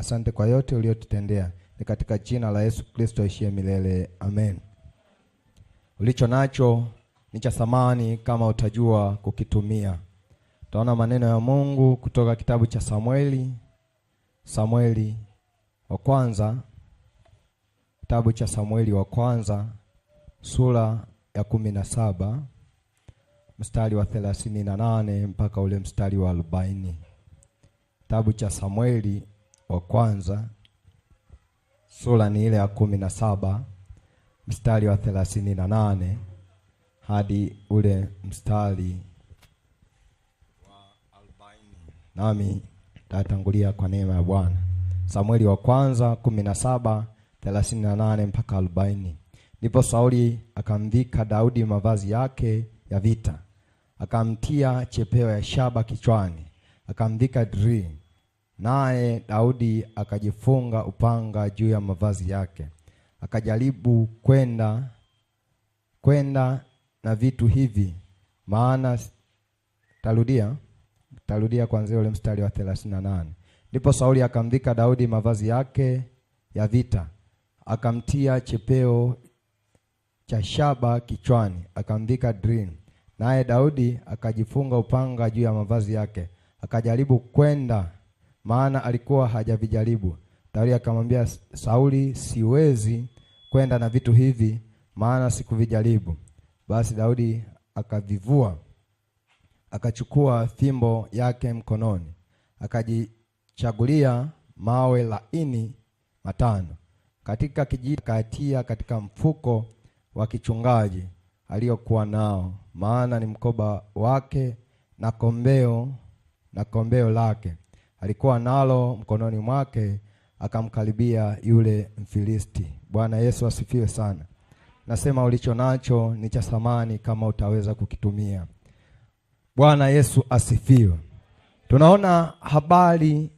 Asante kwa yote uliyotutendea, ni katika jina la Yesu Kristo aishiye milele, amen. Ulicho nacho ni cha thamani kama utajua kukitumia. Utaona maneno ya Mungu kutoka kitabu cha Samueli, Samueli wa kwanza, kitabu cha Samueli wa kwanza sura ya 17 mstari wa 38 mpaka ule mstari wa 40. Kitabu cha Samueli wa kwanza sura ni ile ya 17 mstari wa 38 hadi ule mstari wa 40. Nami nitatangulia kwa neema ya Bwana. Samueli wa kwanza 17:38 mpaka 40. Ndipo Sauli akamvika Daudi mavazi yake ya vita, akamtia chepeo ya shaba kichwani, akamvika dirii, naye Daudi akajifunga upanga juu ya mavazi yake. Akajaribu kwenda na vitu hivi, maana tarudia kuanzia ule mstari wa 38. Ndipo Sauli akamvika Daudi mavazi yake ya vita, akamtia chepeo cha shaba kichwani, akamvika dirii, naye Daudi akajifunga upanga juu ya mavazi yake. Akajaribu kwenda, maana alikuwa hajavijaribu. Daudi akamwambia Sauli, siwezi kwenda na vitu hivi, maana sikuvijaribu. Basi Daudi akavivua, akachukua fimbo yake mkononi, akajichagulia mawe laini 5 katika kijiti, akatia katika mfuko wa kichungaji aliyokuwa nao, maana ni mkoba wake na kombeo lake alikuwa nalo mkononi mwake, akamkaribia yule Mfilisti. Bwana Yesu asifiwe sana. Nasema ulicho nacho ni cha thamani kama utaweza kukitumia. Bwana Yesu asifiwe. Tunaona habari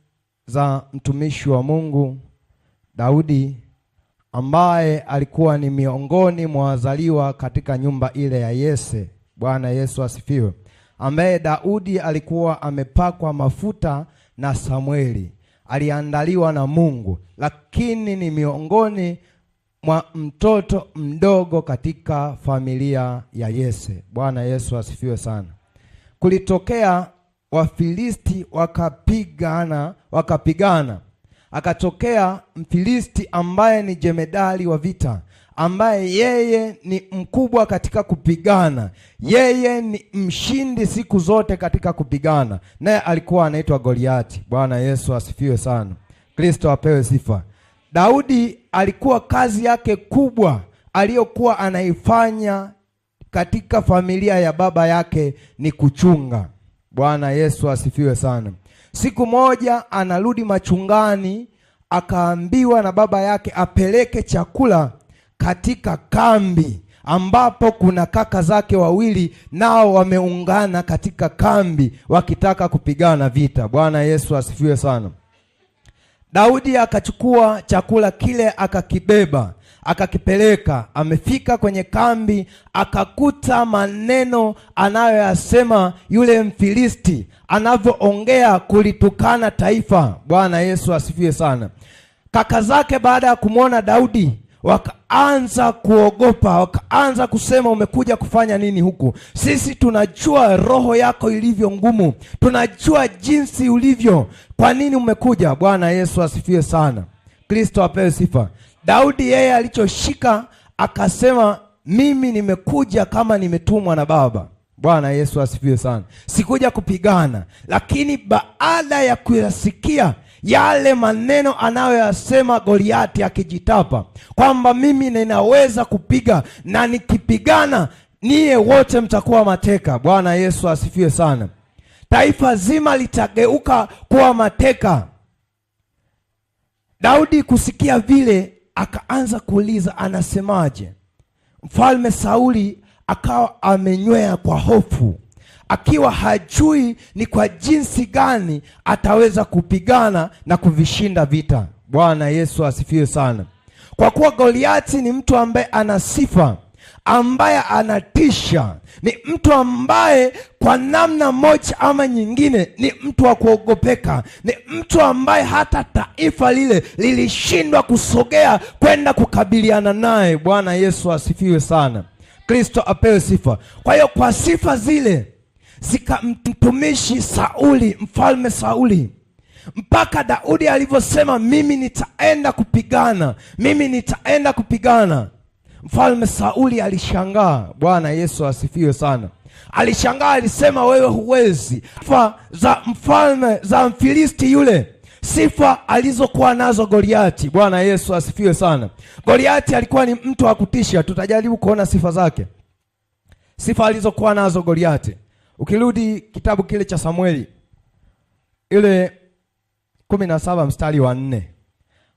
za mtumishi wa Mungu Daudi, ambaye alikuwa ni miongoni mwa wazaliwa katika nyumba ile ya Yese. Bwana Yesu asifiwe. Ambaye Daudi alikuwa amepakwa mafuta na Samueli, aliandaliwa na Mungu, lakini ni miongoni mwa mtoto mdogo katika familia ya Yese. Bwana Yesu asifiwe sana. Kulitokea Wafilisti wakapigana. Akatokea Mfilisti ambaye ni jemedali wa vita, ambaye yeye ni mkubwa katika kupigana, yeye ni mshindi siku zote katika kupigana, naye alikuwa anaitwa Goliati. Bwana Yesu asifiwe sana. Kristo apewe sifa. Daudi alikuwa kazi yake kubwa aliyokuwa anaifanya katika familia ya baba yake ni kuchunga. Bwana Yesu asifiwe sana. Siku moja anarudi machungani, akaambiwa na baba yake apeleke chakula katika kambi ambapo kuna kaka zake wawili, nao wameungana katika kambi wakitaka kupigana vita. Bwana Yesu asifiwe sana. Daudi akachukua chakula kile akakibeba, akakipeleka. Amefika kwenye kambi akakuta maneno anayoyasema yule Mfilisti, anavyoongea kulitukana taifa. Bwana Yesu asifiwe sana. Kaka zake baada ya kumwona Daudi wakaanza kuogopa, wakaanza kusema, umekuja kufanya nini huku? Sisi tunajua roho yako ilivyo ngumu, tunajua jinsi ulivyo, kwa nini umekuja? Bwana Yesu asifiwe sana. Kristo apewe sifa. Daudi yeye alichoshika akasema, mimi nimekuja kama nimetumwa na Baba. Bwana Yesu asifiwe sana. Sikuja kupigana. Lakini baada ya kuyasikia yale maneno anayoyasema Goliati akijitapa kwamba mimi ninaweza kupiga na nikipigana niye wote mtakuwa mateka. Bwana Yesu asifiwe sana. Taifa zima litageuka kuwa mateka. Daudi kusikia vile akaanza kuuliza anasemaje. Mfalme Sauli akawa amenywea kwa hofu, akiwa hajui ni kwa jinsi gani ataweza kupigana na kuvishinda vita. Bwana Yesu asifiwe sana. Kwa kuwa Goliati ni mtu ambaye ana sifa, ambaye anatisha, ni mtu ambaye kwa namna moja ama nyingine ni mtu wa kuogopeka, ni mtu ambaye hata taifa lile lilishindwa kusogea kwenda kukabiliana naye. Bwana Yesu asifiwe sana, Kristo apewe sifa. Kwa hiyo kwa sifa zile zikamtumishi Sauli, mfalme Sauli, mpaka Daudi alivyosema mimi nitaenda kupigana, mimi nitaenda kupigana. Mfalme Sauli alishangaa. Bwana Yesu asifiwe sana. Alishangaa, alisema wewe huwezi. Sifa za mfalme za Mfilisti yule, sifa alizokuwa nazo Goliati. Bwana Yesu asifiwe sana. Goliati alikuwa ni mtu wa kutisha, tutajaribu kuona sifa zake, sifa alizokuwa nazo Goliati. Ukirudi kitabu kile cha Samueli ile 17 mstari wa 4,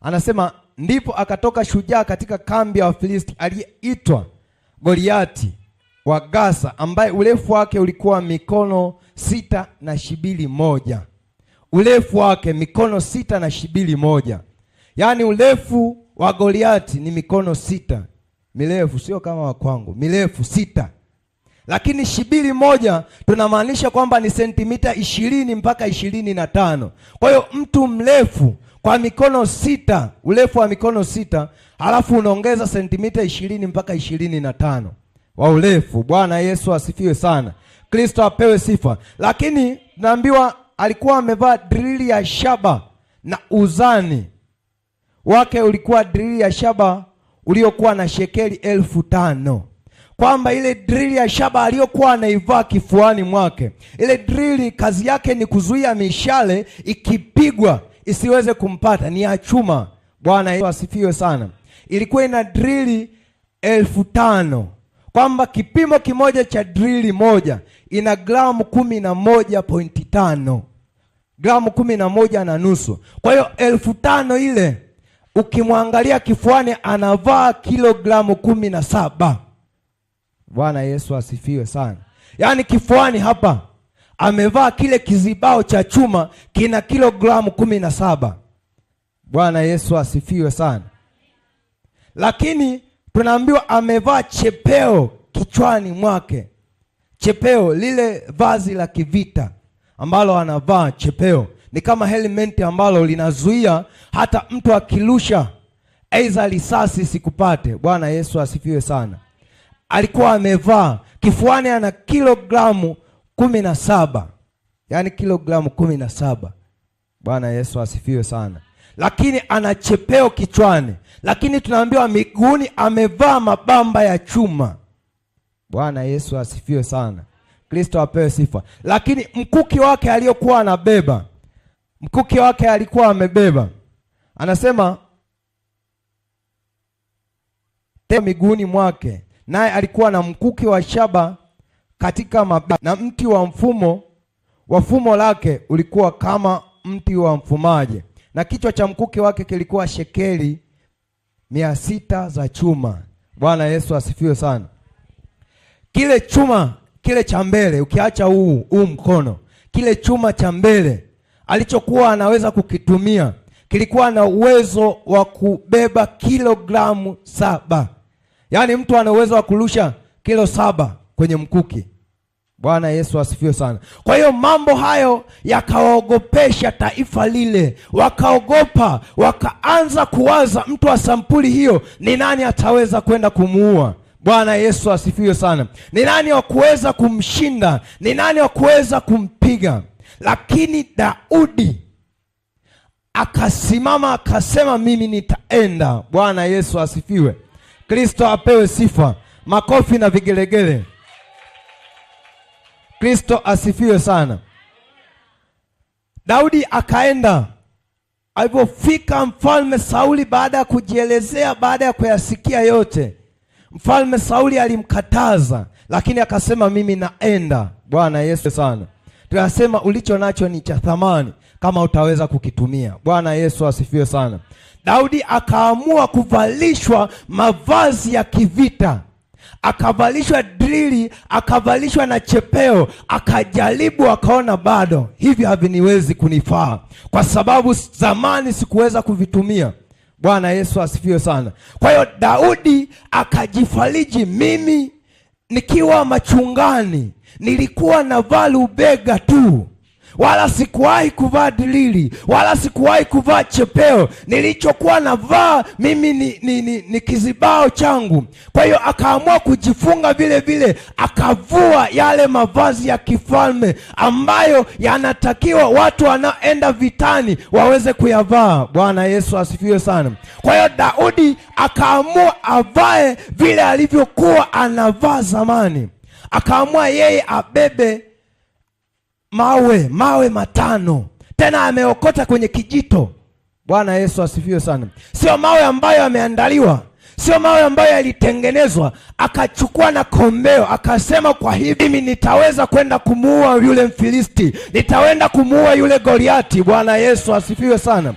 anasema ndipo akatoka shujaa katika kambi ya Wafilisti aliyeitwa Goliati wa Gaza, ambaye urefu wake ulikuwa mikono 6 na shibiri 1. Urefu wake mikono 6 na shibiri 1. Yaani urefu wa Goliati ni mikono 6. Mirefu, sio kama wa kwangu, mirefu 6. Lakini shibiri 1 tunamaanisha kwamba ni sentimita 20 mpaka 25. Kwa hiyo mtu mrefu kwa mikono 6, urefu wa mikono 6, halafu unaongeza sentimita 20 mpaka 25 wa urefu. Bwana Yesu asifiwe sana, Kristo apewe sifa. Lakini tunaambiwa alikuwa amevaa drili ya shaba na uzani wake ulikuwa drili ya shaba uliokuwa na shekeli 5,000. Kwamba ile drili ya shaba aliyokuwa anaivaa kifuani mwake, ile drili kazi yake ni kuzuia mishale ikipigwa isiweze kumpata, ni ya chuma. Bwana Yesu asifiwe sana. Ilikuwa ina drili 5,000. Kwamba kipimo kimoja cha drili moja ina gramu 11.5. Gramu 11.5. Kwa hiyo 5,000 ile ukimwangalia kifuani anavaa kilogramu 17. Bwana Yesu asifiwe sana. Yaani kifuani hapa amevaa kile kizibao cha chuma kina kilogramu 17. Bwana Yesu asifiwe sana. Lakini tunaambiwa amevaa chepeo kichwani mwake. Chepeo, lile vazi la kivita ambalo anavaa chepeo ni kama helmet ambalo linazuia hata mtu akirusha aidha risasi sikupate. Bwana Yesu asifiwe sana. Alikuwa amevaa kifuani ana kilogramu 17. Yaani kilogramu 17. Bwana Yesu asifiwe sana. Lakini ana chepeo kichwani. Lakini tunaambiwa miguuni amevaa mabamba ya chuma. Bwana Yesu asifiwe sana, Kristo apewe sifa. Lakini mkuki wake aliyokuwa anabeba, mkuki wake alikuwa amebeba, anasema miguuni mwake, naye alikuwa na mkuki wa shaba katika mabega, na mti wa mfumo wa fumo lake ulikuwa kama mti wa mfumaji, na kichwa cha mkuki wake kilikuwa shekeli 600 za chuma. Bwana Yesu asifiwe sana. Kile chuma kile cha mbele, ukiacha huu mkono, kile chuma cha mbele alichokuwa anaweza kukitumia kilikuwa na uwezo wa kubeba kilogramu 7. Yaani mtu ana uwezo wa kurusha kilo 7 kwenye mkuki. Bwana Yesu asifiwe sana. Kwa hiyo mambo hayo yakawaogopesha taifa lile. Wakaogopa, wakaanza kuwaza mtu wa sampuli hiyo ni nani ataweza kwenda kumuua. Bwana Yesu asifiwe sana. Ni nani wa kuweza kumshinda? Ni nani wa kuweza kumpiga? Lakini Daudi akasimama akasema mimi nitaenda. Bwana Yesu asifiwe. Kristo apewe sifa. Makofi na vigelegele. Kristo asifiwe sana. Daudi akaenda. Alipofika mfalme Sauli, baada ya kujielezea, baada ya kuyasikia yote, mfalme Sauli alimkataza, lakini akasema mimi naenda. Bwana Yesu sana. Tunasema ulicho nacho ni cha thamani kama utaweza kukitumia. Bwana Yesu asifiwe sana. Daudi akaamua kuvalishwa mavazi ya kivita. Akavalishwa drili, akavalishwa na chepeo, akajaribu akaona bado hivi haviniwezi kunifaa kwa sababu zamani sikuweza kuvitumia. Bwana Yesu asifiwe sana. Kwa hiyo Daudi akajifariji, mimi nikiwa machungani nilikuwa navaa rubega tu, wala sikuwahi kuvaa dilili, wala sikuwahi kuvaa chepeo. Nilichokuwa navaa mimi ni kizibao changu. Kwa hiyo akaamua kujifunga vile vile, akavua yale mavazi ya kifalme ambayo yanatakiwa watu wanaoenda vitani waweze kuyavaa. Bwana Yesu asifiwe sana. Kwa hiyo Daudi akaamua avae vile alivyokuwa anavaa zamani. Akaamua yeye abebe mawe 5, tena ameokota kwenye kijito. Bwana Yesu asifiwe sana. Sio mawe ambayo yameandaliwa, sio mawe ambayo yalitengenezwa. Akachukua na kombeo, akasema kwa hivi mimi nitaweza kwenda kumuua yule Mfilisti, nitawenda kumuua yule Goliati. Bwana Yesu asifiwe sana.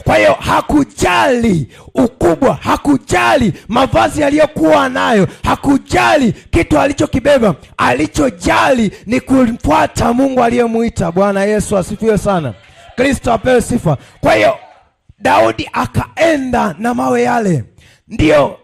Kwa hiyo hakujali ukubwa, hakujali mavazi aliyokuwa nayo, hakujali kitu alichokibeba. Alichojali ni kumfuata Mungu aliyemuita. Bwana Yesu asifiwe sana. Kristo apewe sifa. Kwa hiyo Daudi akaenda na mawe yale. Ndio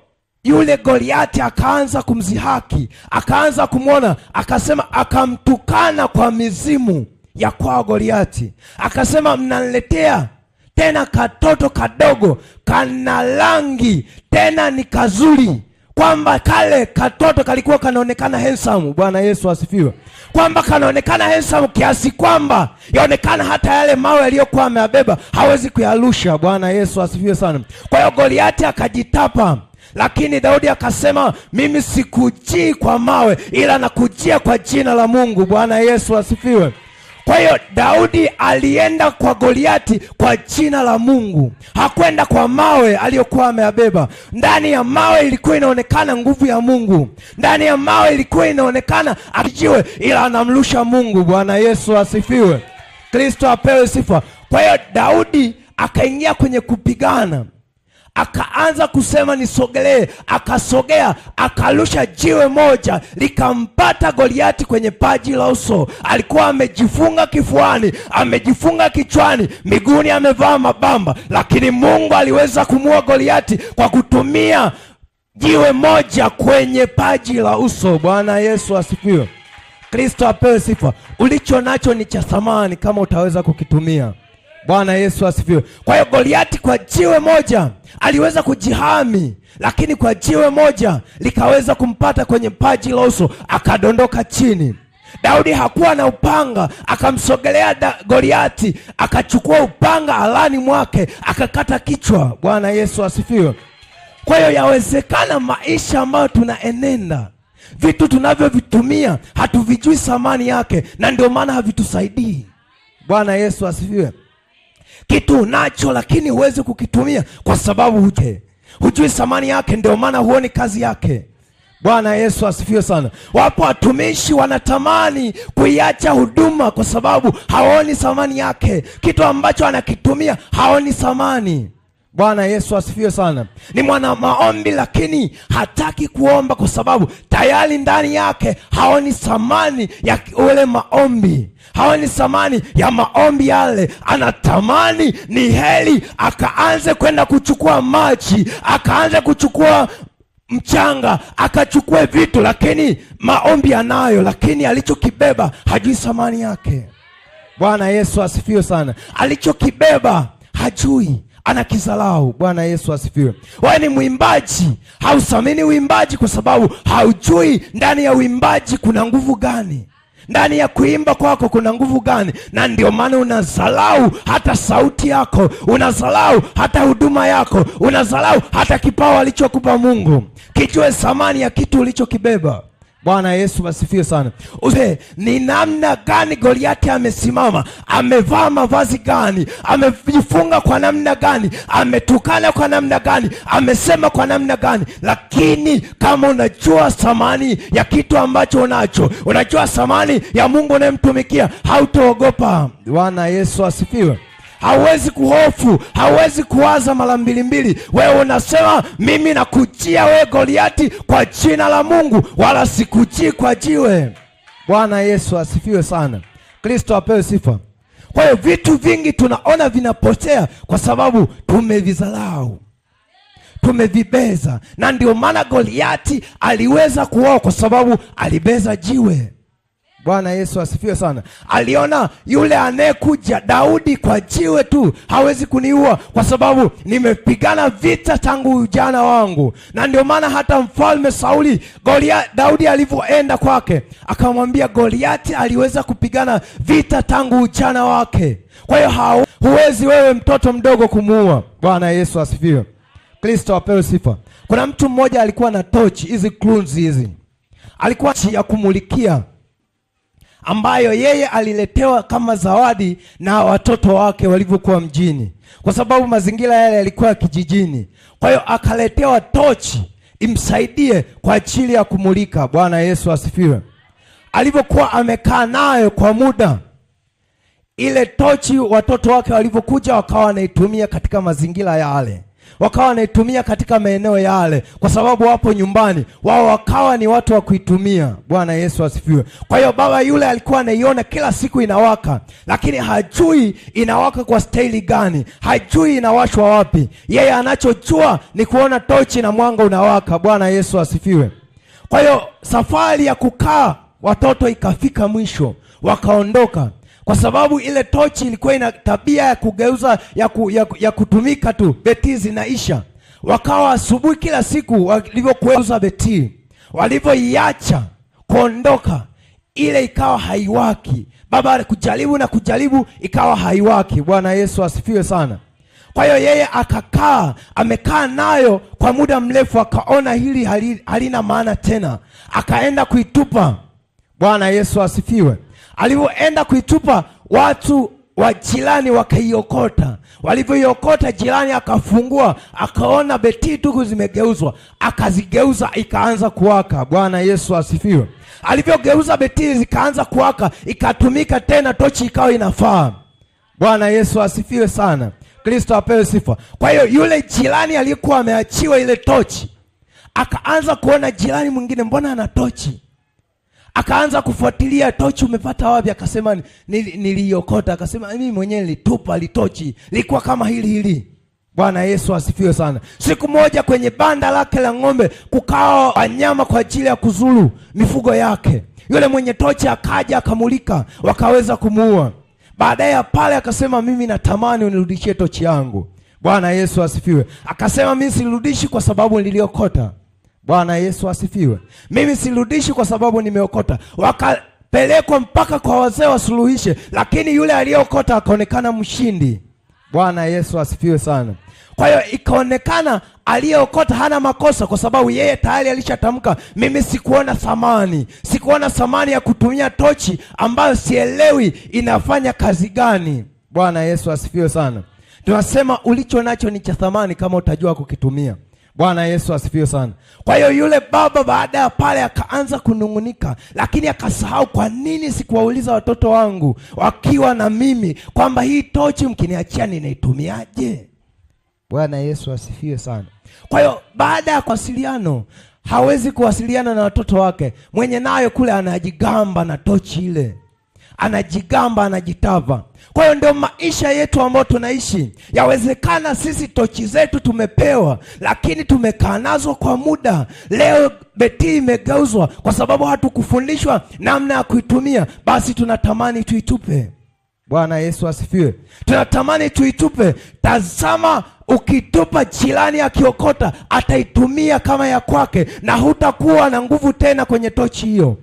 yule Goliati akaanza kumzihaki, akaanza kumwona, akasema, akamtukana kwa mizimu ya kwao Goliati. Akasema, mnaniletea tena katoto kadogo kana rangi tena ni kazuri, kwamba kale katoto kalikuwa kanaonekana handsome. Bwana Yesu asifiwe. Kwamba kanaonekana handsome kiasi kwamba yaonekana hata yale mawe aliyokuwa ameyabeba hawezi kuyarusha. Bwana Yesu asifiwe sana. Kwa hiyo Goliati akajitapa, lakini Daudi akasema, mimi sikujii kwa mawe ila nakujia kwa jina la Mungu. Bwana Yesu asifiwe. Kwa hiyo Daudi alienda kwa Goliati kwa jina la Mungu. Hakwenda kwa mawe aliyokuwa ameyabeba. Ndani ya mawe ilikuwa inaonekana nguvu ya Mungu. Ndani ya mawe ilikuwa inaonekana ajiwe, ila anamrusha Mungu. Bwana Yesu asifiwe. Kristo apewe sifa. Kwa hiyo Daudi akaingia kwenye kupigana. Akaanza kusema nisogelee, akasogea, akarusha jiwe moja likampata Goliati kwenye paji la uso. Alikuwa amejifunga kifuani, amejifunga kichwani, miguuni amevaa mabamba, lakini Mungu aliweza kumuua Goliati kwa kutumia jiwe moja kwenye paji la uso. Bwana Yesu asifiwe. Kristo apewe sifa. Ulicho nacho ni cha thamani kama utaweza kukitumia. Bwana Yesu asifiwe. Kwa hiyo Goliati kwa jiwe moja aliweza kujihami, lakini kwa jiwe moja likaweza kumpata kwenye paji la uso, akadondoka chini. Daudi hakuwa na upanga, akamsogelea Goliati, akachukua upanga alani mwake, akakata kichwa. Bwana Yesu asifiwe. Kwa hiyo yawezekana maisha ambayo tunaenenda, vitu tunavyovitumia hatuvijui thamani yake, na ndio maana havitusaidii. Bwana Yesu asifiwe. Kitu unacho lakini huwezi kukitumia kwa sababu hujui thamani yake, ndio maana huoni kazi yake. Bwana Yesu asifiwe sana. Wapo watumishi wanatamani kuiacha huduma kwa sababu haoni thamani yake. Kitu ambacho anakitumia haoni thamani. Bwana Yesu asifiwe sana. Ni mwana maombi lakini hataki kuomba kwa sababu tayari ndani yake haoni thamani ya ule maombi. Haoni thamani ya maombi yale. Anatamani ni heri akaanze kwenda kuchukua maji, akaanze kuchukua mchanga, akachukue vitu, lakini maombi anayo, lakini alichokibeba hajui thamani yake. Bwana Yesu asifiwe sana. Alichokibeba hajui, anakidharau. Bwana Yesu asifiwe. Wewe ni mwimbaji, hauthamini uimbaji kwa sababu haujui ndani ya uimbaji kuna nguvu gani. Ndani ya kuimba kwako kuna nguvu gani? Na ndio maana unadharau hata sauti yako, unadharau hata huduma yako, unadharau hata kipawa alichokupa Mungu. Kijue thamani ya kitu ulichokibeba. Bwana Yesu asifiwe sana. Use, ni namna gani Goliati amesimama? Amevaa mavazi gani? Amejifunga kwa namna gani? Ametukana kwa namna gani? Amesema kwa namna gani? Lakini kama unajua thamani ya kitu ambacho unacho, unajua thamani ya Mungu unayemtumikia, hautaogopa. Bwana Yesu asifiwe. Hauwezi kuhofu, hauwezi kuwaza mara mbili mbili. Wewe unasema mimi nakujia wewe Goliati kwa jina la Mungu, wala sikujii kwa jiwe. Bwana Yesu asifiwe sana. Kristo apewe sifa. Kwa hiyo vitu vingi tunaona vinapotea kwa sababu tumevizarau. tumevibeza. Na ndio maana Goliati aliweza kuoa kwa sababu alibeza jiwe. Bwana Yesu asifiwe sana. Aliona yule anayekuja Daudi kwa jiwe tu hawezi kuniua kwa sababu nimepigana vita tangu ujana wangu. Na ndio maana hata mfalme Sauli, Daudi alivyoenda kwake akamwambia Goliati aliweza kupigana vita tangu ujana wake. Kwa hiyo huwezi wewe mtoto mdogo kumuua. Bwana Yesu asifiwe. Kristo apewe sifa. Kuna mtu mmoja alikuwa na tochi hizi, clunes hizi. Alikuwa ya kumulikia, ambayo yeye aliletewa kama zawadi na watoto wake walivyokuwa mjini, kwa sababu mazingira yale yalikuwa kijijini. Kwa hiyo akaletewa tochi imsaidie kwa ajili ya kumulika. Bwana Yesu asifiwe. Alivyokuwa amekaa nayo kwa muda, ile tochi watoto wake walivyokuja wakawa wanaitumia katika mazingira yale, wakawa wanaitumia katika maeneo yale, kwa sababu wapo nyumbani, wao wakawa ni watu wa kuitumia. Bwana Yesu asifiwe. Kwa hiyo baba yule alikuwa anaiona kila siku inawaka, lakini hajui inawaka kwa staili gani, hajui inawashwa wapi. Yeye anachojua ni kuona tochi na mwanga unawaka. Bwana Yesu asifiwe. Kwa hiyo safari ya kukaa watoto ikafika mwisho, wakaondoka. Kwa sababu ile tochi ilikuwa ina tabia ya kugeuza, ya kutumika tu, beti zinaisha. Wakawa asubuhi kila siku walivyokuuza beti, walivyoiacha kuondoka, ile ikawa haiwaki. Baba kujaribu na kujaribu, ikawa haiwaki. Bwana Yesu asifiwe sana. Kwa hiyo yeye akakaa, amekaa nayo kwa muda mrefu, akaona hili halina maana tena, akaenda kuitupa. Bwana Yesu asifiwe. Alivyoenda kuitupa, watu wa jirani wakaiokota. Walivyoiokota, jirani akafungua, akaona beti tuku zimegeuzwa, akazigeuza ikaanza kuwaka. Bwana Yesu asifiwe. Alivyogeuza beti zikaanza kuwaka, ikatumika tena, tochi ikawa inafaa. Bwana Yesu asifiwe sana. Kristo apewe sifa. Kwa hiyo yule jirani aliyekuwa ameachiwa ile tochi akaanza kuona jirani mwingine, mbona ana tochi? Akaanza kufuatilia, tochi umepata wapi? Akasema niliiokota. Akasema mimi mwenyewe nilitupa litochi, lilikuwa kama hili hili. Bwana Yesu asifiwe sana. Siku moja kwenye banda lake la ng'ombe kukawa wanyama kwa ajili ya kuzuru mifugo yake. Yule mwenye tochi akaja akamulika, wakaweza kumuua. Baadaye ya pale akasema mimi natamani unirudishie tochi yangu. Bwana Yesu asifiwe. Akasema mimi sirudishi kwa sababu niliokota. Bwana Yesu asifiwe. Mimi sirudishi kwa sababu nimeokota. Wakapelekwa mpaka kwa wazee wasuluhishe, lakini yule aliyeokota akaonekana mshindi. Bwana Yesu asifiwe sana. Kwa hiyo ikaonekana aliyeokota hana makosa, kwa sababu yeye tayari alishatamka, mimi sikuona thamani, sikuona thamani ya kutumia tochi ambayo sielewi inafanya kazi gani. Bwana Yesu asifiwe sana. Tunasema ulicho nacho ni cha thamani kama utajua kukitumia. Bwana Yesu asifiwe sana. Kwa hiyo yule baba baada ya pale akaanza kunungunika, lakini akasahau, kwa nini sikuwauliza watoto wangu wakiwa na mimi kwamba hii tochi mkiniachia ninaitumiaje? Bwana Yesu asifiwe sana. Kwa hiyo baada ya kuwasiliano, hawezi kuwasiliana na watoto wake. Mwenye nayo kule anajigamba na tochi ile, anajigamba, anajitava. Kwa hiyo ndio maisha yetu ambayo tunaishi. Yawezekana sisi tochi zetu tumepewa, lakini tumekaa nazo kwa muda. Leo beti imegeuzwa kwa sababu hatukufundishwa namna ya kuitumia, basi tunatamani tuitupe. Bwana Yesu asifiwe. Tunatamani tuitupe. Tazama, ukitupa jirani akiokota ataitumia kama ya kwake, na hutakuwa na nguvu tena kwenye tochi hiyo.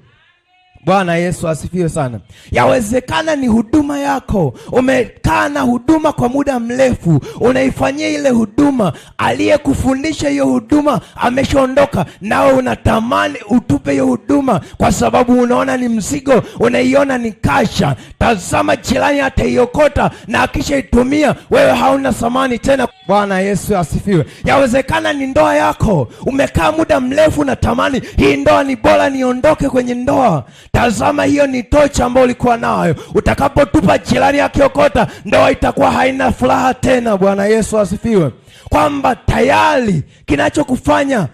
Bwana Yesu asifiwe sana. Yawezekana ni huduma yako, umekaa na huduma kwa muda mrefu, unaifanyia ile huduma, aliyekufundisha hiyo huduma ameshaondoka, nawe unatamani utupe hiyo huduma kwa sababu unaona ni mzigo, unaiona ni kasha. Tazama, jirani ataiokota na akishaitumia wewe hauna thamani tena. Bwana Yesu asifiwe. Yawezekana ni ndoa yako, umekaa muda mrefu, unatamani hii ndoa ni bora niondoke kwenye ndoa. Tazama, hiyo ni tochi ambayo ulikuwa nayo. Utakapotupa jirani akiokota, ndoa itakuwa haina furaha tena. Bwana Yesu asifiwe. Kwamba tayari kinachokufanya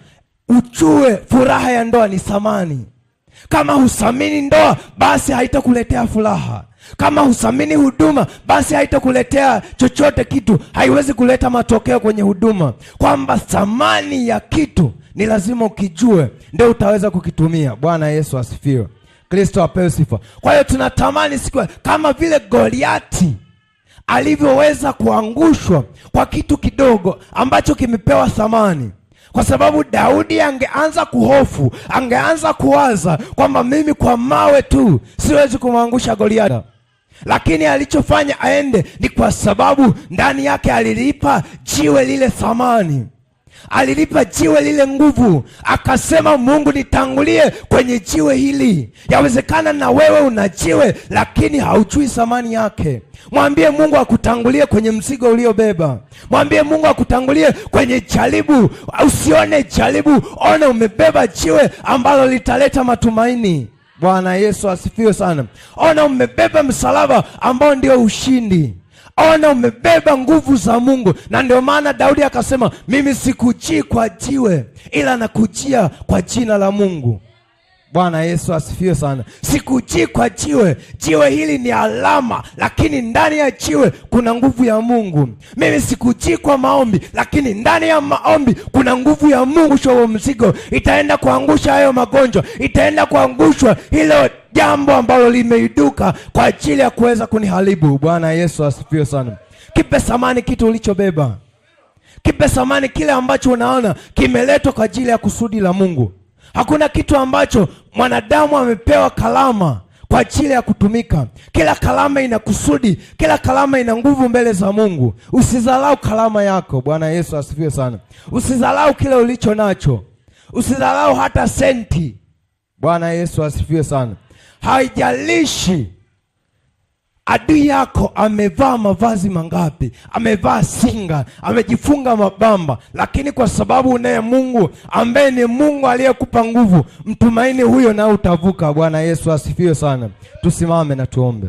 ujue furaha ya ndoa ni thamani. Kama huthamini ndoa, basi haitakuletea furaha. Kama huthamini huduma, basi haitakuletea chochote kitu, haiwezi kuleta matokeo kwenye huduma. Kwamba thamani ya kitu ni lazima ukijue, ndio utaweza kukitumia. Bwana Yesu asifiwe, Kristo apewe sifa. Kwa hiyo tunatamani siku, kama vile Goliati alivyoweza kuangushwa kwa kitu kidogo ambacho kimepewa thamani. Kwa sababu Daudi angeanza kuhofu, angeanza kuwaza kwamba mimi kwa mawe tu siwezi kumwangusha Goliati. Lakini alichofanya aende ni kwa sababu ndani yake alilipa jiwe lile thamani, alilipa jiwe lile nguvu, akasema Mungu nitangulie kwenye jiwe hili. Yawezekana na wewe una jiwe lakini haujui thamani yake. Mwambie Mungu akutangulie kwenye mzigo uliobeba. Mwambie Mungu akutangulie kwenye jaribu. Usione jaribu, ona umebeba jiwe ambalo litaleta matumaini. Bwana Yesu asifiwe sana. Ona umebeba msalaba ambao ndio ushindi. Ona umebeba nguvu za Mungu, na ndio maana Daudi akasema, mimi sikujii kwa jiwe, ila nakujia kwa jina la Mungu. Bwana Yesu asifiwe sana. Sikujii kwa jiwe. Jiwe hili ni alama, lakini ndani ya jiwe kuna nguvu ya Mungu. Mimi sikujii kwa maombi, lakini ndani ya maombi kuna nguvu ya Mungu. Huo mzigo itaenda kuangusha hayo magonjwa, itaenda kuangushwa hilo jambo ambalo limeiduka kwa ajili ya kuweza kuniharibu. Bwana Yesu asifiwe sana. Kipe thamani kitu ulichobeba. Kipe thamani kile ambacho unaona kimeletwa kwa ajili ya kusudi la Mungu. Hakuna kitu ambacho mwanadamu amepewa kalama kwa ajili ya kutumika. Kila kalama ina kusudi, kila kalama ina nguvu mbele za Mungu. Usidharau kalama yako. Bwana Yesu asifiwe sana. Usidharau kile ulicho nacho, usidharau hata senti. Bwana Yesu asifiwe sana. Haijalishi adui yako amevaa mavazi mangapi, amevaa singa, amejifunga mabamba, lakini kwa sababu unaye Mungu ambaye ni Mungu aliyekupa nguvu, mtumaini huyo na utavuka. Bwana Yesu asifiwe sana. Tusimame na tuombe.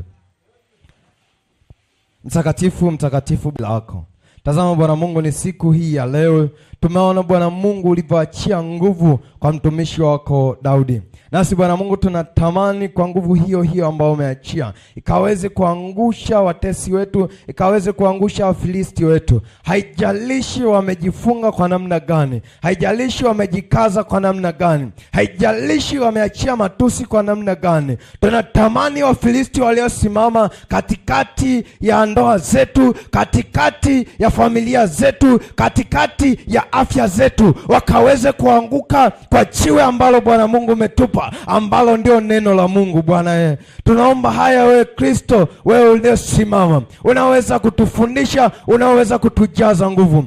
Mtakatifu, mtakatifu lako. Tazama Bwana Mungu, ni siku hii ya leo tumeona Bwana Mungu ulivyoachia nguvu kwa mtumishi wako Daudi. Nasi Bwana Mungu tunatamani kwa nguvu hiyo hiyo ambayo umeachia ikaweze kuangusha watesi wetu, ikaweze kuangusha Wafilisti wetu. Haijalishi wamejifunga kwa namna gani, haijalishi wamejikaza kwa namna gani, haijalishi wameachia matusi kwa namna gani, tunatamani Wafilisti waliosimama katikati ya ndoa zetu, katikati ya familia zetu, katikati ya afya zetu, wakaweze kuanguka kwa jiwe ambalo Bwana Mungu umetupa, ambalo ndio neno la Mungu. Bwana tunaomba haya, wewe Kristo, wewe uliyesimama, unaweza kutufundisha, unaweza kutujaza nguvu.